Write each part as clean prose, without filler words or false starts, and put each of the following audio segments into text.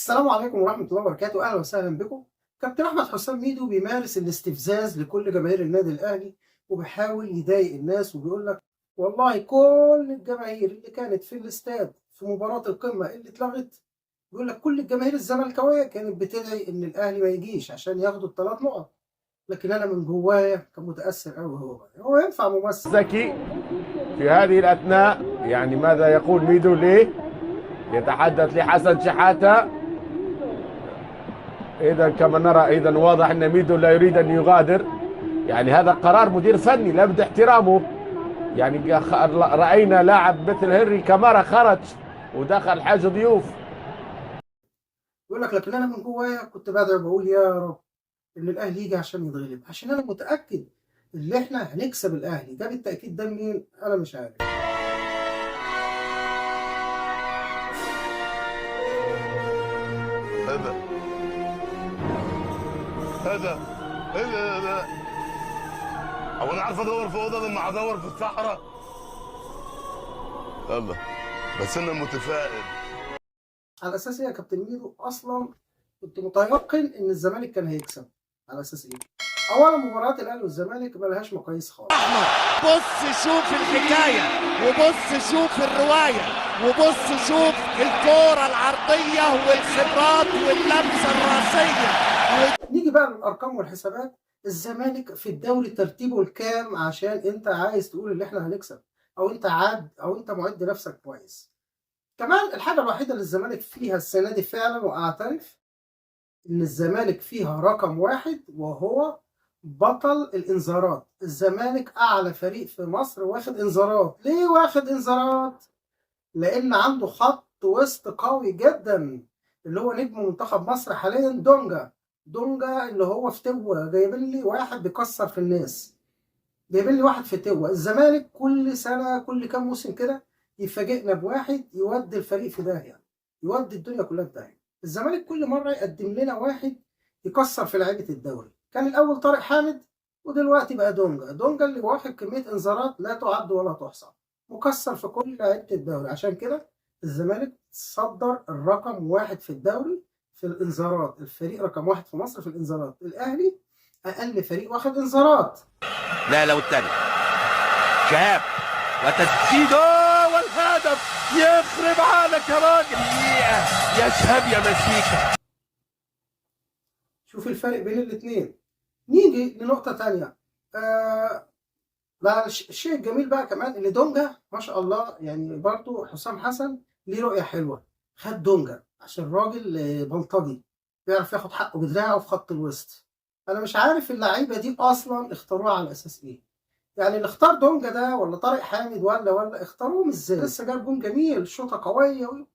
السلام عليكم ورحمة الله وبركاته، أهلا وسهلا بكم. كابتن أحمد حسام ميدو بيمارس الاستفزاز لكل جماهير النادي الأهلي، وبيحاول يضايق الناس وبيقول لك والله كل الجماهير اللي كانت في الاستاد في مباراة القمة اللي اتلغت، بيقول لك كل الجماهير الزملكاوية كانت بتدعي إن الأهلي ما يجيش عشان ياخدوا الثلاث نقط، لكن أنا من جوايا كان متأثر أوي. هو ينفع ممثل زكي في هذه الأثناء. يعني ماذا يقول ميدو ليه؟ يتحدث لحسن شحاتة. إذا كما نرى، إذا واضح أن ميدو لا يريد أن يغادر. يعني هذا قرار مدير فني لابد احترامه. يعني رأينا لاعب مثل هنري كامارا خرج ودخل حاج ضيوف. يقول لك لكن انا من جوايا كنت بدعي وبقول يا رب ان الاهلي يجي عشان يتغلب، عشان انا متاكد ان احنا هنكسب الاهلي. ده بالتاكيد ده منين؟ انا مش عارف. هذا هذا ايه ده؟ هو انا عارف ادور في اوضة لما ادور في الصحراء؟ يلا بس انا متفائل. على اساس ايه يا كابتن ميدو؟ اصلا كنت متيقن ان الزمالك كان هيكسب. على اساس ايه؟ اولا مباريات الاهلي والزمالك ملهاش مقاييس خالص. بص شوف الحكاية، وبص شوف الرواية، وبص شوف الكورة العرضية والخبرات واللمسة الراسية. نيجي بقى للارقام والحسابات. الزمالك في الدوري ترتيبه الكام عشان انت عايز تقول ان احنا هنكسب، او انت عاد او انت معد نفسك كويس؟ كمان الحاجة الوحيدة اللي الزمالك فيها السنة دي فعلا، واعترف ان الزمالك فيها رقم واحد، وهو بطل الانذارات. الزمالك اعلى فريق في مصر واخد انذارات. ليه واخد انذارات؟ لان عنده خط وسط قوي جدا، اللي هو نجم منتخب مصر حاليا دونجا. دونجا اللي هو في توا، جايبين لي واحد بيكسر في الناس، جايبين لي واحد في توا. الزمالك كل سنة كل كام موسم كده يفاجئنا بواحد يودي الفريق في داهية، يودي الدنيا كلها في داهية. الزمالك كل مرة يقدم لنا واحد يكسر في لعيبة الدوري. كان الاول طارق حامد، ودلوقتي بقى دونجا. دونجا اللي واخد كمية انذارات لا تعد ولا تحصى، مكسر في كل لعيبة الدوري. عشان كده الزمالك صدر الرقم واحد في الدوري في الانذارات، الفريق رقم واحد في مصر في الانذارات. الاهلي اقل فريق واخد انذارات. لا لو الثاني شهاب وتسديده والهدف، يخرب عقلك يا راجل يا شهاب يا مسيكه. شوف الفرق بين الاثنين. نيجي لنقطة تانية. لا، الشيء الجميل بقى كمان ان دونجا ما شاء الله، يعني برضو حسام حسن ليه رؤية حلوة، خد دونجا عشان الراجل بلطجي بيعرف ياخد حقه بدراعه في خط الوسط. انا مش عارف اللعيبة دي اصلا اختاروها على اساس ايه، يعني اللي اختار دونجا ده ولا طارق حامد ولا اختاروهم ازاي؟ لسه جاب جون جميل، شوطة قوية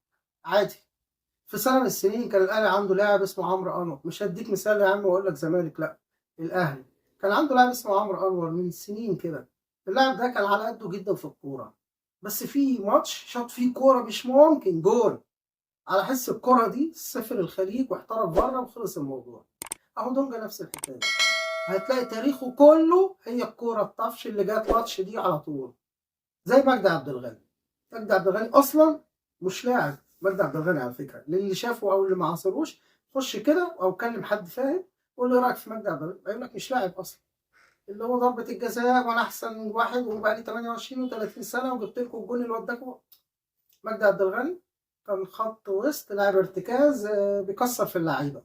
عادي. في سنة من السنين كان الأهلي عنده لاعب اسمه عمرو أنور، مش هديك مثال يا عم وأقول لك زمالك، لا الأهلي كان عنده لاعب اسمه عمرو أنور من سنين كده. اللاعب ده كان على قده جدا في الكورة، بس في ماتش شاط فيه كورة مش ممكن جول، على حس الكورة دي سافر الخليج واحترف بره وخلص الموضوع. أهو دونجا نفس الحكاية، هتلاقي تاريخه كله هي الكورة الطفش اللي جت ماتش دي على طول، زي مجدي عبد الغني. مجدي عبد الغني أصلا مش لاعب. مجدي عبد الغني على فكرة للي شافه او اللي ما عاصروش، خش كده او كلم حد فاهم قول له ايه رايك في مجدي عبد الغني، هيقول لك مش لاعب اصلا، اللي هو ضربه الجزاء وانا احسن واحد وبقى لي 28 و30 سنة وجبت لكم الجون اللي وداكم. مجدي عبد الغني كان خط وسط لاعب ارتكاز، بيكسر في اللعيبة.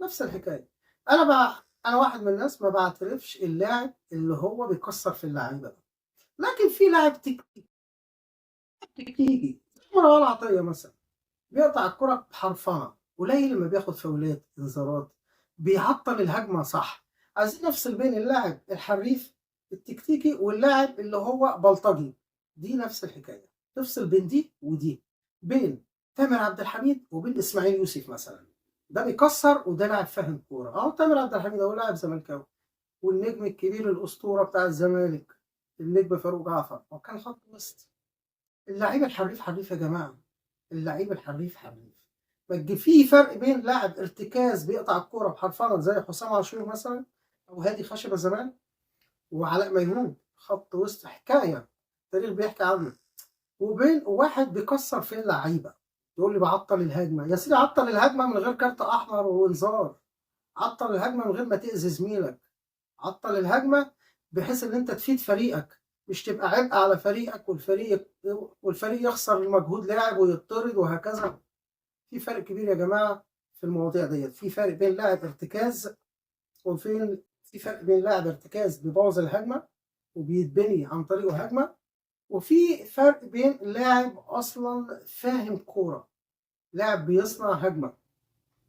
نفس الحكاية. انا واحد من الناس ما بعترفش اللاعب اللي هو بيكسر في اللعيبة ده، لكن في لاعب تكتيكي مروان عطية مثلا، بيقطع الكرة بحرفنة، قليل لما بياخد فاولات انذارات، بيعطل الهجمة صح. عايزين نفصل بين اللاعب الحريف التكتيكي واللاعب اللي هو بلطجي، دي نفس الحكاية، تفصل بين دي ودي، بين تامر عبد الحميد وبين اسماعيل يوسف مثلا، ده بيكسر وده لاعب فاهم كورة. اهو تامر عبد الحميد اهو لاعب زملكاوي، والنجم الكبير الأسطورة بتاع الزمالك النجم فاروق جعفر، هو كان خط وسط. اللعيب الحريف حريف يا جماعة، اللعيب الحريف حريف. ما في فرق بين لاعب ارتكاز بيقطع الكورة بحرفنه زي حسام عاشور مثلا او هادي خشبه زمان، وعلاء ميهوب خط وسط حكاية التاريخ بيحكي عنه، وبين واحد بيكسر في اللعيبة. يقول لي بعطل الهجمة. يا سيدي عطل الهجمة من غير كارت احمر وانذار، عطل الهجمة من غير ما تاذي زميلك، عطل الهجمة بحيث ان انت تفيد فريقك، مش تبقى عبء على فريقك والفريق يخسر المجهود لاعب ويطرد وهكذا. في فرق كبير يا جماعة في المواضيع ديت. في فرق بين لاعب ارتكاز وفين في فرق بين لاعب ارتكاز بيبوظ الهجمة وبيتبني عن طريقه هجمة، وفي فرق بين لاعب اصلا فاهم كورة، لاعب بيصنع هجمة،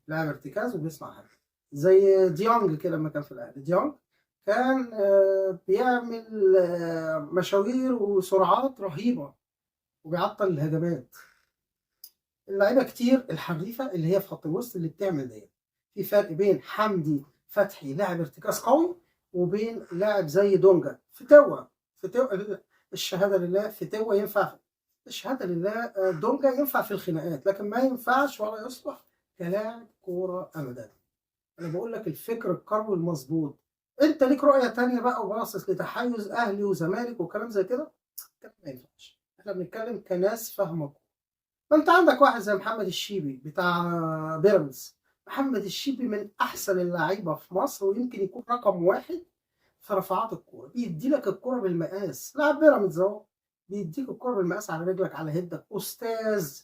لاعب ارتكاز وبيصنع هجمة، زي ديانج كده لما كان في الاهلي. ديانج كان بيعمل مشاوير وسرعات رهيبة وبيعطل الهجمات. اللعيبة كتير الحريفه اللي هي في خط الوسط اللي بتعمل ديت. في فرق بين حمدي فتحي لاعب ارتكاز قوي وبين لاعب زي دونجا. فتوة الشهادة لله، فتوة ينفع، الشهادة لله دونجا ينفع في الخناقات، لكن ما ينفعش ولا يصلح كلاعب كورة ابدا. انا بقول لك الفكر الكروي المظبوط. انت ليك رؤية تانية بقى وباصص لتحيز اهلي وزمالك وكلام زي كده، ما ينفعش. احنا بنتكلم كناس فاهمه كورة. ما انت عندك واحد زي محمد الشيبي بتاع بيراميدز. محمد الشيبي من احسن اللعيبة في مصر، ويمكن يكون رقم واحد في رفعات الكورة. بيدي لك الكورة بالمقاس، لاعب بيراميدز اهو بيديك الكورة بالمقاس على رجلك على هدك، استاذ.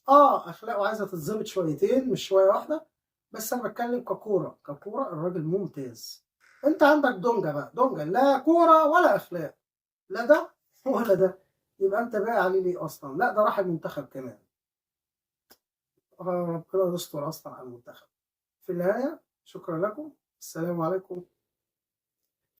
اخلاقه عايزه تتظبط شويتين مش شوية واحدة، بس انا بتكلم ككوره، ككوره الراجل ممتاز. انت عندك دونجا بقى، دونجا لا كورة ولا اخلاق، لا ده ولا ده، يبقى انت باقي عليه ليه اصلا؟ لا ده راح المنتخب كمان، ربنا يستر اصلا على المنتخب. في النهاية شكرا لكم، السلام عليكم